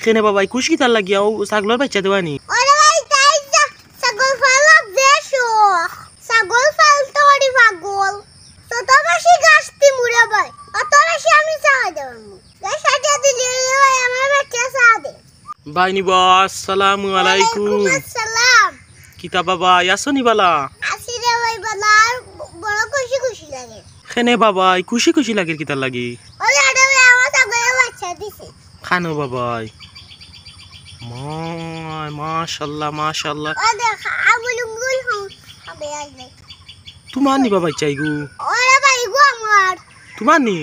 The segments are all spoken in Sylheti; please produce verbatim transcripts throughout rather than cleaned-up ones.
কেনে বাবাই, খুশি কিতার লাগিয়া? অউ ছাগলর বাইচ্চা দেওয়া নি? ওরে ভাই, তাই যা, ছাগল পালার যে শখ, ছাগল পালতো পারি পাগল। ছোট বেশি গাছ দি মুড়ে ভাই, অত বেশি আমি চা দেব। গাছ আটিয়া দিলে রে ভাই, আমার বাইচ্চা চা দে। ভাই নিবা, আসসালামু আলাইকুম। ওয়ালাইকুম আসসালাম। কিতা বাবাই, আছো নি বালা? আছি রে ভাই বালা, আর ব-, বড় খুশি খুশি লাগে। কেনে বাবাই, খুশি খুশি লাগে কিতার লাগি? ওই আরে ভাই, আমার ছাগলে বাইচ্চা দিছে। কানো বাবাই। মা-, মাশাআল্লাহ, মাশাআল্লাহ। ও দেখ, আগুল উগুল হম, হবে আইবে। তুমার নি বাবাই চাইগু? ওরে ভাই গো আমার। তুমার নি?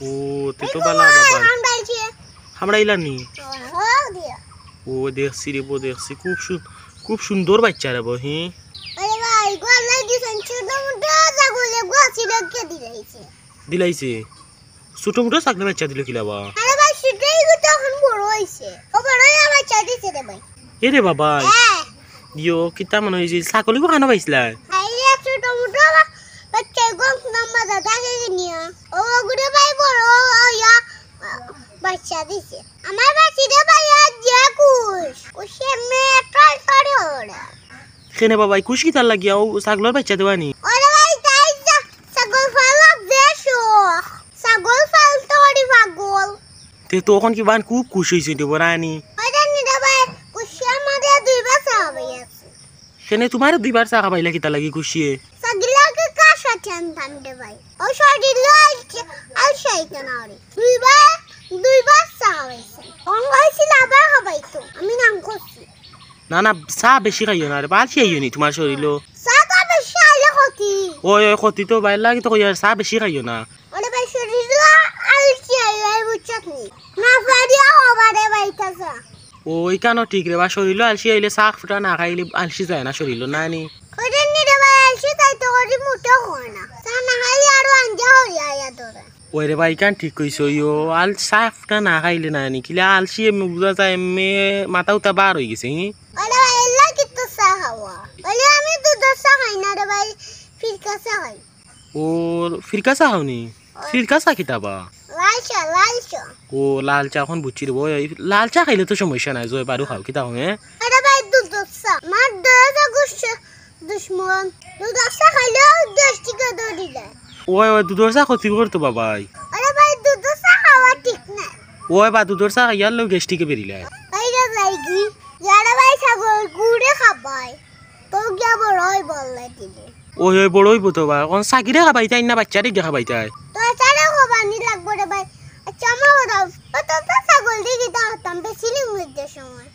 ও, তে তো এই বালা গো, বাবাই। হামড়াইছে। হামড়াইলা নি? ও, দিয়া। ও, দেখছি রে বো, দেখছি। খুব সু-, খুব সুন্দর বাইচ্চা রে বো, হি? আরে ভাই, গো আল্লাহ দিছেন, ছোট মোটো ছাগলে গো সিলেটকে দিলাইছে। দিলাইছে? ছোট মোটো ছাগলে বাইচ্চা দিল কিলা বা? আরে ভাই, সেটাই তো এখন বড় হইছে। ও বড় হইয়া বাইচ্চা দিছে রে ভাই। এ রে বাবা। হ্যাঁ। ইয়ো, কিতা মনে হইছে? ছাগলগু কানো পাইছিলা? আরে ছোট মোটো বা-, বাইচ্চা গো নাম্বার দাদা কে নিয়া। ও গুরে ভাই বড় হইয়া বাইচ্চা দিছে। আমার বাইচ্চা রে ভাই আর যে খুশ। খুশি মে টল টল ওরা। কেনে বাবাই, খুশি কিতার লাগিয়া? অউ ছাগলর বাইচ্চা দেওয়া নি? ওরে ভাই, তাই যা, ছাগল পালার যে শখ, ছাগল পালতো পারি পাগল। তে তো অখন কি বান খুব খুশি হইছে নি বড় আনি? ওরে নি রে ভাই, খুশি আমারে দুইবার চা খাবাই আছে। কেনে তুমারে দুইবার চা খাবাইলা কিতার লাগি খুশিয়ে? ছাগলকে কার সাথে আনতাম রে ভাই? ও শরীর লইছে, আর চাইতো না রে। দুইবার, দুইবার চা খাবাইছে। অঙ্গ হয়েছিল আবার খাবাইতো, আমি নাম করছি। না, না, চা বেশি খাইও না রে, আলসি আইও নি তুমার শরীরও। চা তো বেশি খাইলে ক্ষতি। ওই, ওই, ক্ষতি তো বাইর লাগি তো কই আর, চা বেশি খাইও না। ওরে ভাই, শরীরও আলসি আইলে বুঝছত নি। না পারিয়া হবা রে ভাই, তা চা। ও, ইখানও ঠিক রে বা, শরীরও আলসি আইলে চা ফুটা না খাইলে আলসি যায় না শরীরও, না নি? ওরে নি রে ভাই, আলসি যাইতো করি মোটেও হয় না। চা না খাইলে আরো আঞ্জা হইয়া আইয়া ধরে। ওই রে ভাই, ইখান ঠিক কইছো, ইয়ো, আল চা ফুটা না খাইলে না নি, কিলা আলসি এমনে বুঝা যায়, এমনে মাথা উতা বার হই গেছে, হি? ওরে ভাই, এলা কিতো চা খাওয়া? বলে আমি দুধর চা খাই না রে ভাই, ফিরকা চা খাই। ও, ফিরকা চা খাও নি? ফিরকা চা কিতা বা? লাল চা, লাল চা। ও, লাল চা অখন বুঝছি রে, ওই, ওই লাল চা খাইলে তো সমস্যা নাই, জয় বারু খাও, কিতা হবে? আরে ভাই, দুধর চা। মার দয়া চা গুসা দুশমন। দুধর চা খাইলেও গ্যাস্ট্রিকে ধরি যায়। ওই, ওই, দুধর চা ক্ষতি করতো বাবাই। আরে ভাই, দুধর চা খাওয়া ঠিক না। ওই বা, দুধর চা খাইয়ার লোক গ্যাস্ট্রিকে বেরিলায়। ভাই রে ভাই কি? ইয়ারে ভাই, ছাগল গুড়ে খাবায়। তো গিয়া বড় হইব আল্লাহ দিলে। ওই, ওই, বড় হইব তো বা। অখন ছাগিরে খাবাইতায় না, বাইচ্চারে গিয়া খাবাইতায়? তো এটারে খাবানি লাগবো রে ভাই। আচ্ছা, আমার কথা, ও তো, তো ছাগল দিয়ে কিতা করতাম, বেশি লিমু ঈদের সময়।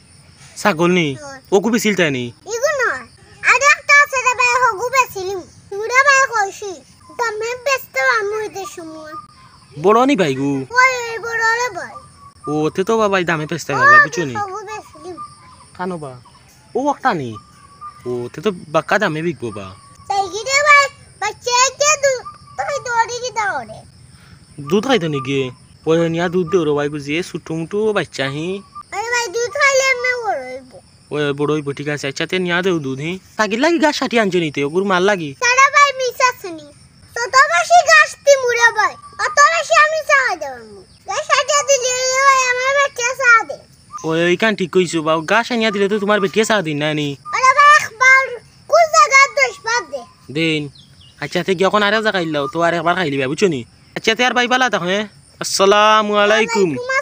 ছাগল নি? হ্যাঁ। ওগু বেচিলতায় নি? ইগু নয়। আর একটা আছে রে ভাই, হগু বেচিলিম। ইগুরে ভাই কইছি, দামে বেচতে পারমু ঈদের সময়। বড় নি ভাইগু? ওই, ওই বড় রে ভাই। ও, তে তো বাবাই দামে বেচতে পারবা, ওই বুঝছো নি? হগু বেচিলিম। কানো বা? ও একটা নি? ও, তে তো বাক্কা দামে বিকবো বা। তাই কি রে ভাই, বাচ্চা একটা দু-, তুই দৌড়ি কি দৌড়ে? দুধ খাইতো নি গিয়ে? ওই নিয়া দুধ দেও রে ভাই, বুঝিয়ে, ছোট্ট মুটু বাচ্চা হি। আরে ভাই, দুধ খাইলে এমনি বড় হইব। ওই, ওই বড় হইব, ঠিক আছে। আচ্ছা, তে নিয়া দেও দুধ, হি। তাগির লাগি গাছ কাটি আনছো নিতে, ওগুর মার লাগি। সারা ভাই মিছা শুনি। ছোট বেশি গাছ দি মুড়ে ভাই। অত বেশি আমি চা দেব। গাছ কাটিয়া দিলে রে ভাই, আমার বেটিয়ে চা দে। ওই, ওইখান ঠিক কইছো বা, গাছ আনিয়া দিলে তো তোমার বেটিয়ে চা দিন না নি। আরে ভাই, একবার কোন জায়গায় দশ বার দে। দিন। আচ্ছা, তে গিয়া অখন আরেক জায়গায় ইলাও, তো আর একবার খাইলিবা, বুঝছো নি? আচ্ছা, তে আর ভাই বালা থাকো, হ্যাঁ? আসসালামু আলাইকুম। ওয়ালাইকুম